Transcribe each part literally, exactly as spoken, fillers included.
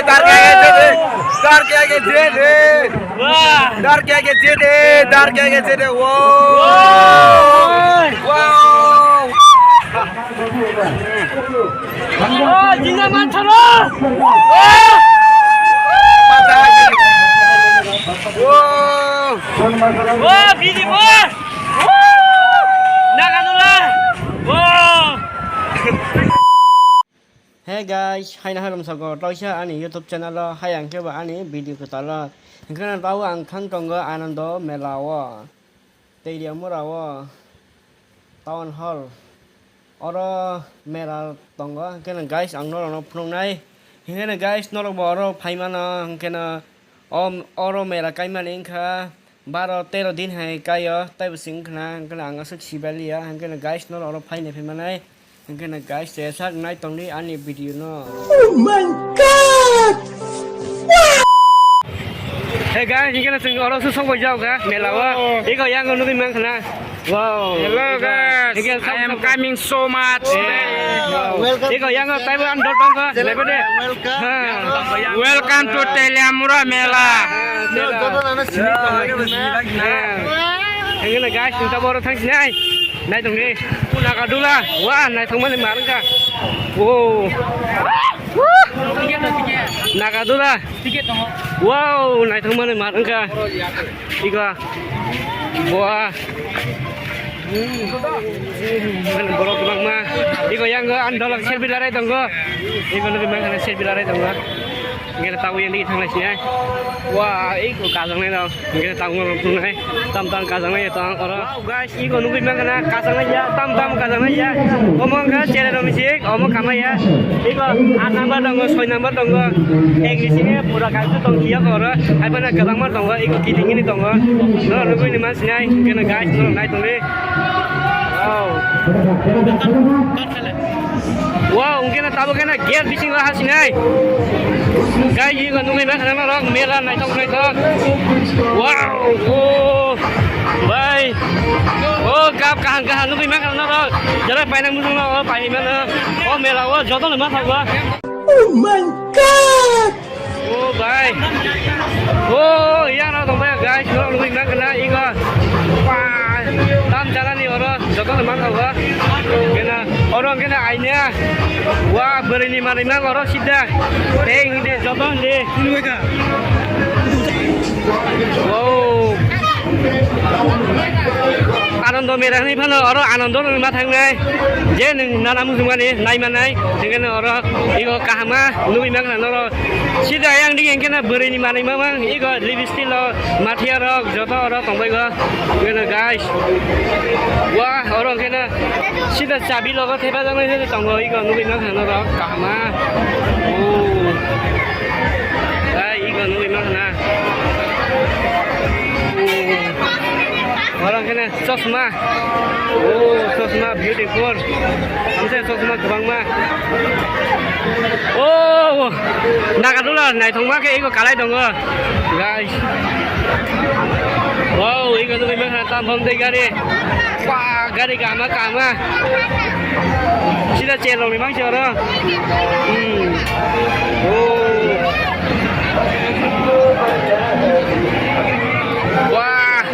Dark Age Jede, Dark Age Jede, Wah. Dark Age Jede, Dark Age Jede, wow. Wah. Wow. Oh, jinda mantharo. Oh. Wow. Oh, bidi bo. Oh. Nagadula. Oh. Hey guys, haino haino msoko toisa ani YouTube channel o, hai ang khe bo ani video kwtal o. Hwnkhe no tabo ang thang tongo Anando Mela o, Teliamura o, Town Hall. Oro mela tongo, hwnkhe no guys ang norok no phunuknai. Hwnkhe no guys norok bo oro phai mano, hwnkhe no o, oro mela kaimani wngkha baro tero din hai kaio, taibo se wngkha na, hwnkhe no ang aswk sibaliya, hwnkhe no guys norok oro phainai phaimanai. Hwnkhe no guys, jeswk nai tongdi ani video no. Oh my God! Hey guys, hwnkhe no chwng oro se sokbai jak kha mela o. Oh. Eko yang nugwi mankha na. Wow. Hello guys, I am coming so much. Wow. Eko yang taibo ang dotong kha. Lebe de. Welcome. Ha. Welcome to Teliamura Mela. No, joto nana sini tong lagi na. Ha. Hwnkhe no guys, chwng tabo oro thang sinai. Nai tongdi. Nagadula. Wah, naithokmani mar wngkha. Wow. Nagadula. Wow, naithokmani mar wngkha. Iko. Wah. Borok kwbangma. Iko yang ang dolok selfie larai tongo. Iko nugwi mankha selfie larai tongo. Hwnkhe tabuk yang digi thanglai sinai. Wah, iko kajaknai rok. Hwnkhe tabuk no phunuknai. Tam tam kajaknai tong oro. Wow, guys, iko nugwi mankha kajaknai ya. Tam tam kajaknai ya. Omo wngkha cherai rok ni sik. Omo kamai ya. Iko aat number tongo, soi number tongo. Ek ni sini pura kaisa tong kiya oro. Hai bana kwbangma tongo. Iko kiting ini tongo. No nugwi ni man sinai. Hwnkhe no guys, no nai tongdi. Wow. Wow, hwnkhe no tabuk khe no gate bisingo hasinai. Guys, iko nugwi mankha norok mela naithok naithok. Wow, oh, bai. Oh, kap kaham kaham nugwi mankha norok. Jara paina muchung no, oh, paimano. Oh, mela o joto no mathok ba. Oh my God! Oh, bai. Oh, yang no tong bai, guys. Norok nugwi mankha na iko. Wah, tam jala ni oro joto no mankha ba. Kena, oro kena aina. Wah, bwrwi ni manwi mang oro sida. Tei hindi joto hindi. Wow. Anando mera hinwi phano oro Anando no ma thangnai. Je nwng nana muchungmani nai manai. Hwnkhe no oro iko kahama nugwi mankha norok. Sida yang digi hwnkhe no bwrwi ni manwi mamang iko lipstick lo mathiya rok joto oro tongbai go. Hwnkhe no guys. Wah, oro hwnkhe no sida chabi logo thepajaknai se tongo iko nugwi mankha norok kahama. Oh. Ai, iko nugwi mankha na. Oh. Oro hwnkhe no chosma. Oh, chosma beautiful. Hamsa chosma kwbangma. Oh, Nagadula naithokma khe iko kalai tongo. Guys. Wow, iko nugwi mankha tam bom tei gari. Wah, gari kaham kaham. Sida chel rok ni mangsi oro. Hmm. Oh. Wah.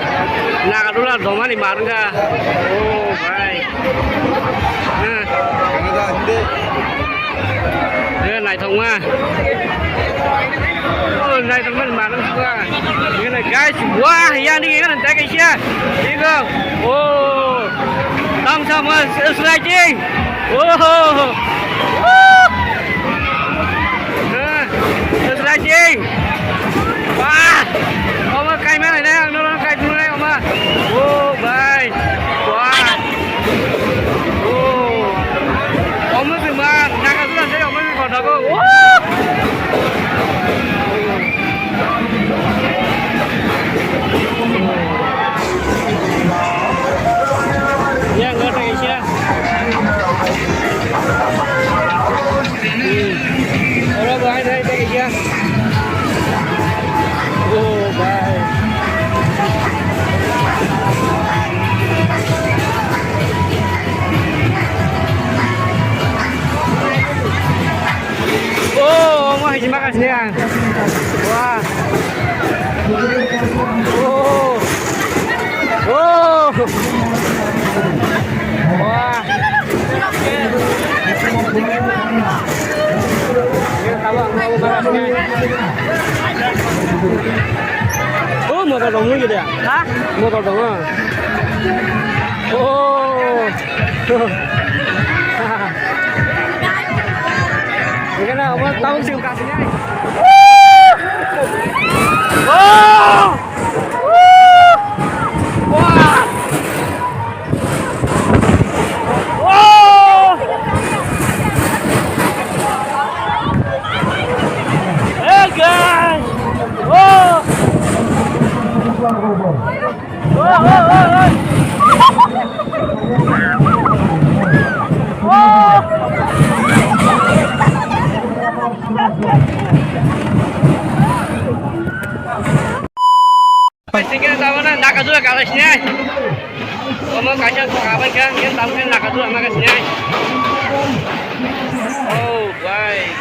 Nagadula domani mar wngkha. Oh, bhai. Nah. Eh, naithokma. Oh, naithokma manang suka. Ini guys, wah, yang ini kan tak kaisa. Ini go. Oh. Tam sama sliding. Oh. Woo. Nah, sliding. Wah. Oma kaimana ini, ang nolong kai dulu ya, Oma. Oh, bhai. Wah. Oh. Omo se ma, naga dula se omo se kodago. Oh. Yang gata Asia. Hmm. Oro bahai nai ta Asia. Oh, bhai. Oh, motor dong lagi dia. Hah? Motor dong, ah. Oh. Ini kena apa? Tahu sih kasihnya. Oh. Wah. Whoa! Hey guys! Whoa! Whoa, whoa, whoa, whoa! Whoa! Paisingke tabana Nagadura kalaisini. Omo kaisa kabai kha, hingke tabukhe Nagadura ma kaisini. Oh, bhai.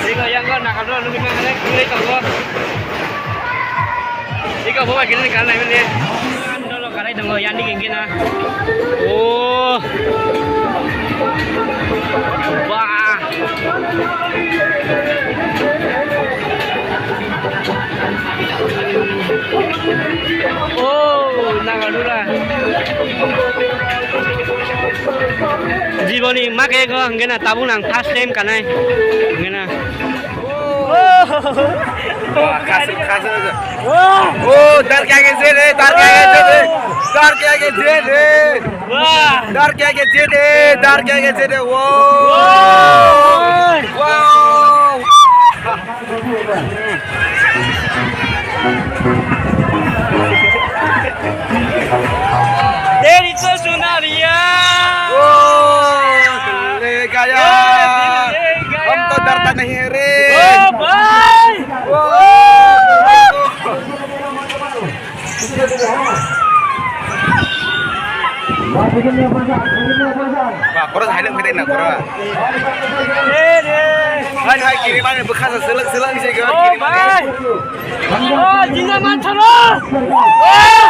Iko yang ko Nagadura nungwi ma hane khlai tongo. Iko boba kini kan nai mili. Dolo kalai tongo, yang di gini na. Oh. Wah. Oh, Nagadura. Jiboni ma khe ko hingke na tabuk nang first time kanai. Hingke na. Oh. Wah, khasuk, khasuk. Oh, dar kya ke je re, dar kya ke je re, dar kya ke je re. Wah. Dar kya ke je re, dar kya ke je re. Wow. Wow. Wow. Teri to suna riya. Oh, dil le gaya. Oh, dil le gaya. Hum to darta nahi hai re. Oh, bhai. Oh. Ba, khoro hai nang phai na khoro. Hai, hai, kiri mane bwkha sa seleng seleng se ga, oh, kiri mane. Bhai. Oh, jinda man chalo. Oh.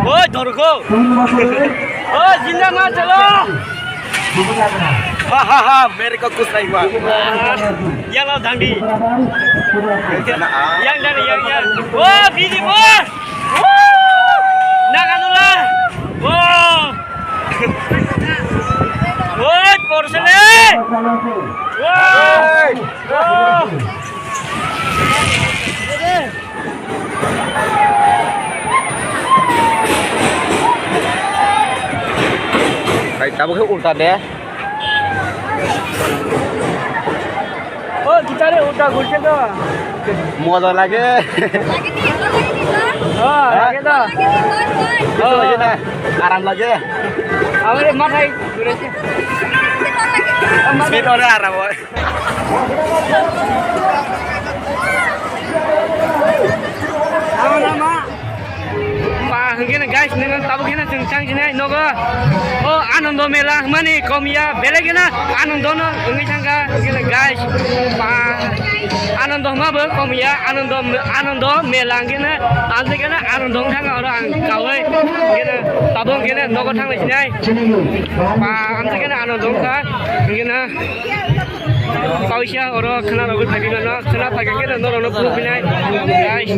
Oh, dorgo. Oh, jinda man chalo. Ha, ha, ha, mere ko kuch nahi hua. Yang lo dandi. Yang dandi, yang, yang. Oh, bini, oh. Nagadura! Wow! Woi, porsele! Wow! Wow! Hai, tabuk khe ulta de. Oh, gitare ulta gulche to. Moja lage. Oh, lage to. Oh, lage na. Aram lage. Amare mathai gulche. Speed ore aram oi. Ama nama. Ba, hwnkhe no guys, nini tabuk khe no chwng chang sinai nogo. O Anando Mela hwnmani kom ya, belai kheno Anando no wngwi thangkha, hwnkhe no guys. Ba, Anando hwnma bo kom ya, Anando, Anando Mela hwnkhe no, ang se kheno Anando wng thangkha oro ang kaui, hwnkhe no tabuk hwnkhe no nogo thanglai sinai. Ba, ang se kheno Anando wngkha, hwnkhe no. Kaisa oro khwna rogwi phai mano, khwna phai khe norokno phuru phinai. Guys.